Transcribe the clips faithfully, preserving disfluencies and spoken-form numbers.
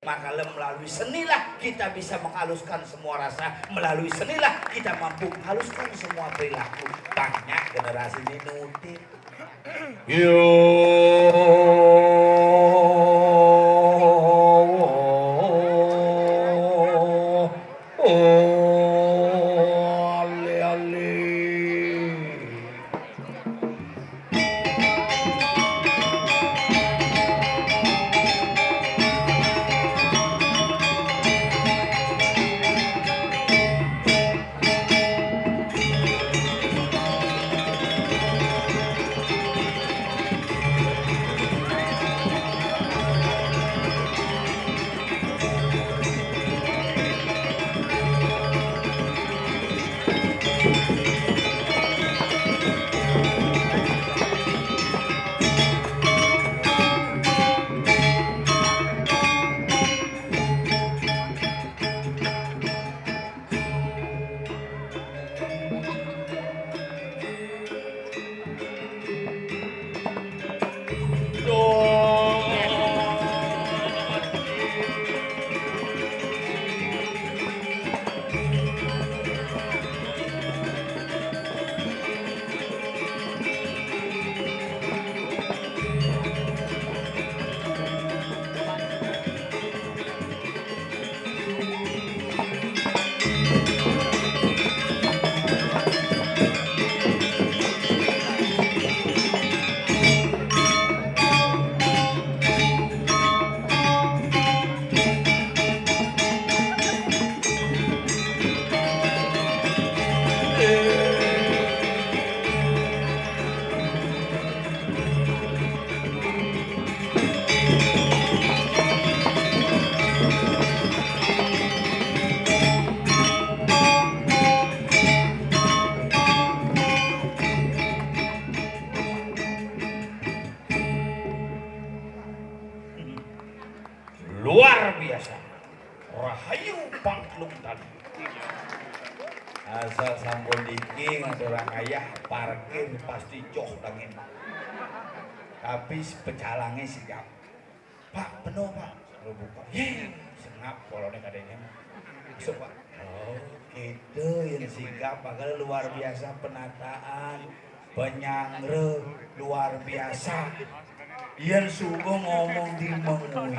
Maka melalui senilah kita bisa menghaluskan semua rasa, melalui senilah kita mampu menghaluskan semua perilaku. Banyak generasi ini nutin. Yo. Oh, ale, ale. Luar biasa. Rahayu pangklung tali. Asal sampun niki ngaturang ayah parkir pasti joh dangin. Tapi pecalangnya sigap. Pak, penuh, Pak. Lu buka. Yé, sengap polone kadene. Masuk, Pak. Oh, gitu yang sigap, padahal luar biasa penataan, penyangre luar biasa. Yang subuh ngomong di Mengwi,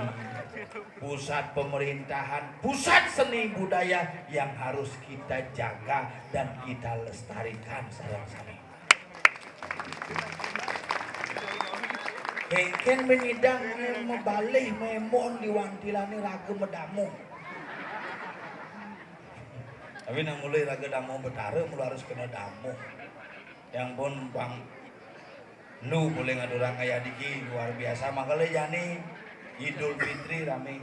pusat pemerintahan, pusat seni budaya yang harus kita jaga dan kita lestarikan sareng sami. Kengken menyidang mebalih memon diwantilane raga medamu. Tapi nak mulai raga damu betara, mula harus kena damu. Yang pun bang lu boleh ngaturang kaya diki luar biasa. Makanya jani Idul Fitri rame.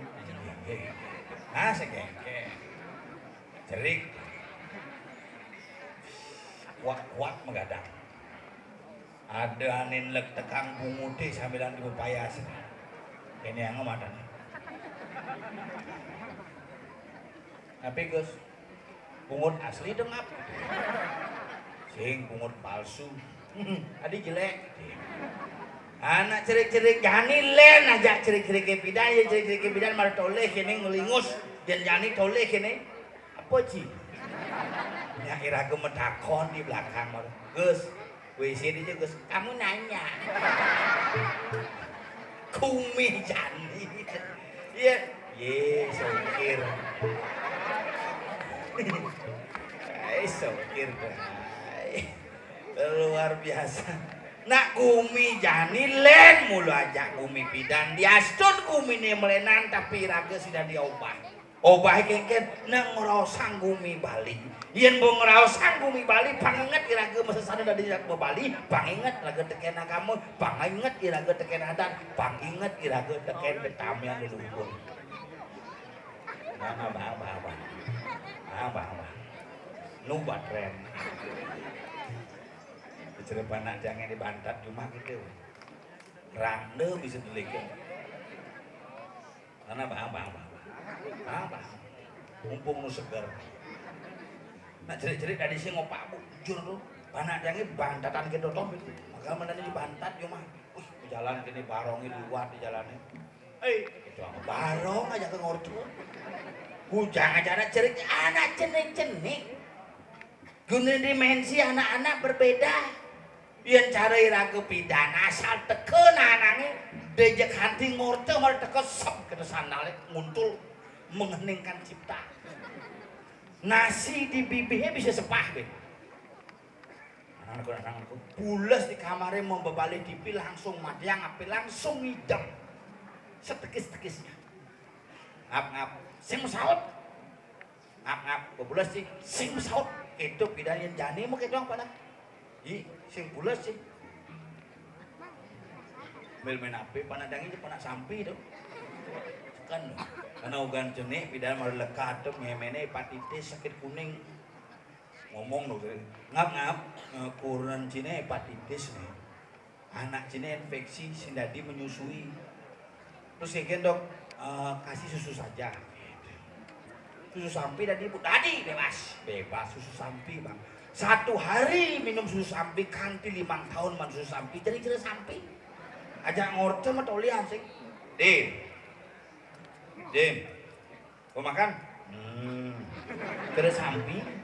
Nah, sekengke. Cerik. Kuat-kuat megadang. Ada anin lek tekang bunguti sambilan di pepayas. Ini yang ngematan. Tapi Gus, bungut asli dengap. Sing bungut palsu. Adi jelek. Anak cerik-cerik jani len aja cerik-cerik kepidan, ya cerik-cerik kepidan malah toleh kene ngelingus. Dan jani toleh kene. Apa, Ci? Nya iraga metakon di belakang malah. Gus, W C di Gus. Kamu nanya. Kumi jani. Iya. Ye, sokir. Ai, sokir, ai. Luar biasa. Nak gumi jani len mulu aja gumi pidan. Diastun gumine melenan tapi raga sida diobah. Obah kengken nang ngraosang gumi Bali. Yen bo ngraosang gumi Bali, panginget iraga masesana dadi iraga Bali, panginget iraga teken agama, panginget iraga teken adat, panginget iraga teken tetamian leluhur. Nah, abah, abah, abah. Abah, abah. Nu batren. Cerita anak jangan dibantat cuma gitu. Randa bisa dilihat. Karena bang, bang, bang, bang, bang. Mumpung nu seger. Nak cerik-cerik tadi sih ngopak bujur tuh. Panak jange bantatan gitu toh. Maka mana nih bantat yo mah. Wih, jalan gini barongi liwat di jalannya. Hei, Barong aja ke ngortu. Bujang aja anak cerik, anak cenik-cenik. Guna dimensi anak-anak berbeda. Yén cara iraga pidan asal teka nanange, dejek hanti ngorta malah teka sep kena sandale nguntul mengheningkan cipta. Nasi di bibihnya bisa sepah deh. Anak-anak, anak-anak, pules di kamare mau bebalih T V langsung matiang api langsung ngidem. Setekis-tekisnya. Ngap-ngap. Sing masaut. Ngap-ngap. Bebules sih. Sing masaut. Itu pidan yén jani mau kedoang pada. Ih, sing bules sih. Mil main api, panak dangi, panak sampi tu. Kan, karena ugan cenik, pidan malah lekat tu, memene hepatitis, sakit kuning. Ngomong tu, ngap-ngap, eh, kurenan cine hepatitis nih. Anak cine infeksi, sing dadi menyusui. Terus kayak dok, eh, kasih susu saja. Susu sampi dadi ibu, dadi bebas, bebas susu sampi, Bang. Satu hari minum susu sampi kanti limang tahun man susu sampi, jadi kira sampi. Ajak ngorte matolian sing. Din. Din. Mau makan? Hmm. Kira sampi.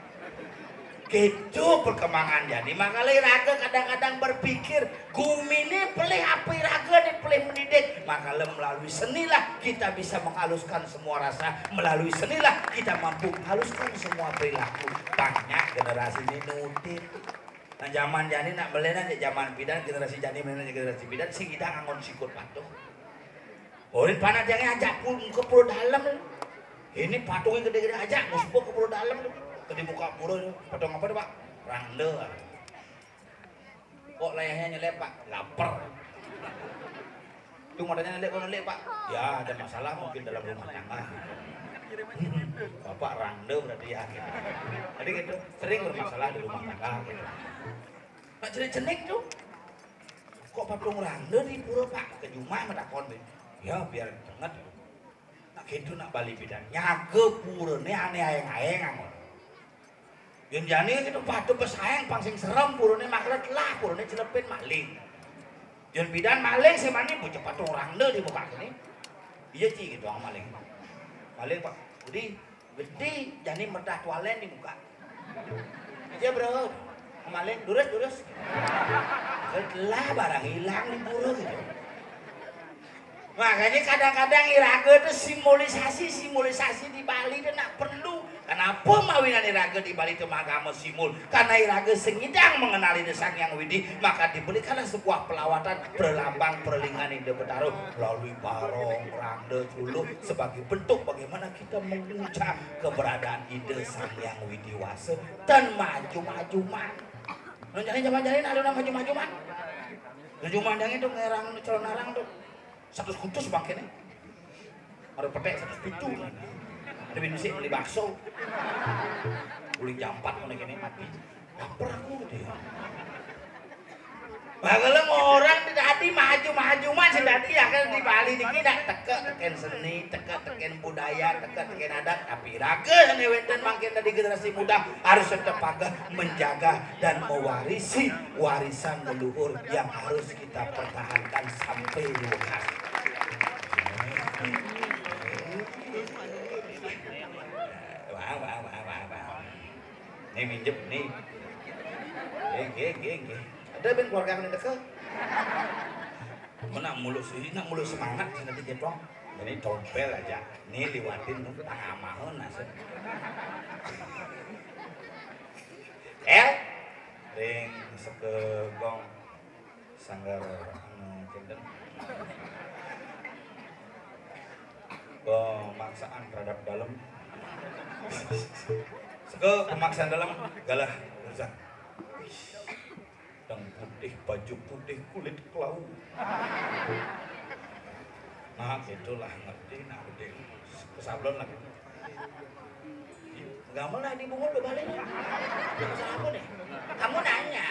Gitu perkembangan. Jadi makanya iraga kadang-kadang berpikir, gumine pelih apa iraga nih pelih mendidik. Makanya melalui senilah kita bisa menghaluskan semua rasa, melalui senilah kita mampu menghaluskan semua perilaku. Banyak generasi ini nutin. Nah, zaman jani nak melena, zaman pidan, generasi jani melena, generasi pidan, sing idang angon sikut patuh. Orin panak dia ngajak pun ke pura dalam. Ini patungnya gede-gede aja, musbuk ke pura dalam tu. Ke dibuka pura tu. Patung apa tu, Pak? Rangda. Kok layahnya nyelip, Pak? Lapar. Itu matanya nyelip, kok nyelip, Pak? Ya, ada masalah mungkin dalam rumah tangga. Bapak rangda berarti ya. Gitu. Jadi gitu, sering bermasalah di rumah tangga. Gitu. Nak cenik-cenik tu. Kok patung rangda di pura, Pak? Ke jumah matakon be. Ya, biar banget. Nah, gitu nak bali pidan. Nyaga pura ni aneh aeng-aeng amun. Yén jani gitu patuh pesaing pang sing serem pura ni maklet lah pura ni celepin maling. Yén pidan maling sing mani bocah patung rangda di muka kene. Iya ci gitu ang maling. Maling, Pak. Jadi gede jani merdah tualen di muka. Iya, Bro. Maling lurus, lurus. Lah barang hilang di pura gitu. Makanya kadang-kadang iraga itu simbolisasi, simbolisasi di Bali itu nak perlu. Kenapa mawinan iraga di Bali itu magama simbol? Karena iraga sengidang mengenali Sang Hyang Widi, maka diberikanlah sebuah pelawatan perlambang perlingan Ida Betara melalui barong, rangda, culuh sebagai bentuk bagaimana kita mengucap keberadaan Ida Sang Hyang Widi Wasa dan maju-maju man. Nah, jadi zaman-zaman ada nama maju-majuan. Maju-majuan itu ngerang calon arang tuh. Satu kutus bangkene. Ada petek satu pitu. Ada bin beli bakso. Beli jampat mana kene mati. Lapar aku gitu ya. Bagala orang tidak hati maju-maju man sing dadi ya kan di Bali niki nak teka teken seni, teka teken budaya, teka teken adat, tapi raga seni wenten mangkin dari generasi muda harus tetap pagah menjaga dan mewarisi warisan leluhur yang harus kita pertahankan sampai di bekas. Wah, wah, wah, wah, wah. Nih minjem nih. Nggih, nggih, nggih, nggih. Ada ben keluarga yang dekat. Mana mulus ini nak mulus semangat sih nanti jepong. Jadi tompel aja. Nih liwatin tuh tang amahun nasib. El, ring sekegong sanggar anu kinten. Pemaksaan terhadap dalam. Seke pemaksaan dalam galah urusan. Yang putih, baju putih, kulit kelau. Nah, itulah ngerti, nah, gede. Kesablon lah. Gamel lah di bungut balik. Masalah apa nih? Kamu nanya.